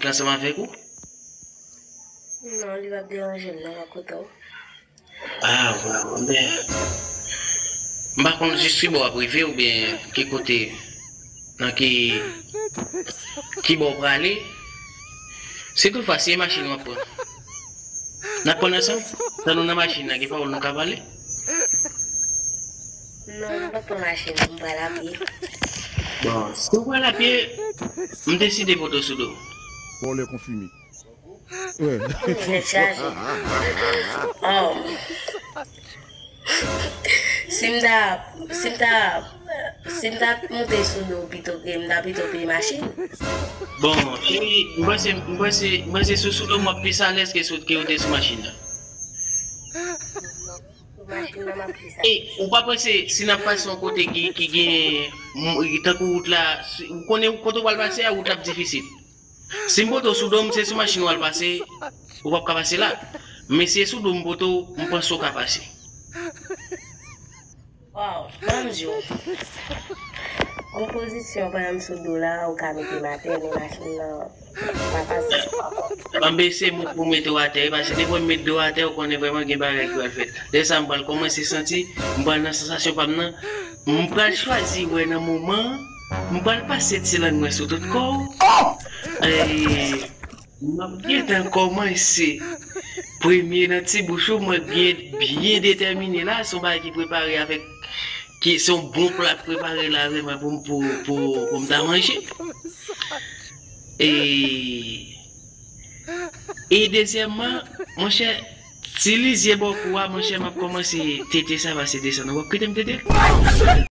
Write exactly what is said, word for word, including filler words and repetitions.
ansanm avèk ou? Non, li p ap deranje m non, m ap koute w. Ah, waw, men, m pa konn jis ki bò w ap rive oubyen ki kote, nan ki, ki bò w prale. Si toutfwa se machin w ap pran, n ap pran ansanm? Tan nou nan machin nan, gen pawòl nou ka pale? Non, m p ap pran machin, m pral a pye. Bon, si w pral a pye, m deside pote w sou do. Bon, lè konfime. Tèt chaje. Oh. Si m ta, si m ta, si m ta monte sou do pito ke m ta pito peye machin. Bon, e, m panse, m panse, m panse sou, sou do m ap plis alèz ke sou, ke w te sou machin nan. Sou machin nan m ap plis alèz. E, ou pa panse si n ap pase yon kote ki, ki gen, m, tankou wout la, si, ou konnen kote w pral pase a, wout la ap difisil. Si m pote w sou do m, se sou machin w al pase, ou p ap ka pase la. Men si se sou do m pote w, m panse w ka pase. Waw, ban m di w. Gon pozisyon, pandan m sou do la, ou ka mete m atè, men machin nan pa pase. Ban m bese m pou mete w atè, paske depi w met do w atè, ou konnen vrèman gen bagay ki pral fèt. Lè sa a, m pral kòmanse santi, m pral nan sansasyon pa m nan, m pral chwazi wè nan moman an, m pral pase ti lang mwen sou tout kò w. E, m ap gentan kòmanse premye nan ti bouch ou, mwen byen, byen detèmine la, se yon bagay ki prepare avèk, ki, se yon bon pla k prepare la avè mwen pou, pou, pou, pou m ta manje. E, e dezyèmman, monchè, ti lizye bò kou a, monchè, m ap kòmanse tete sa pase desann. W ap kite m tete?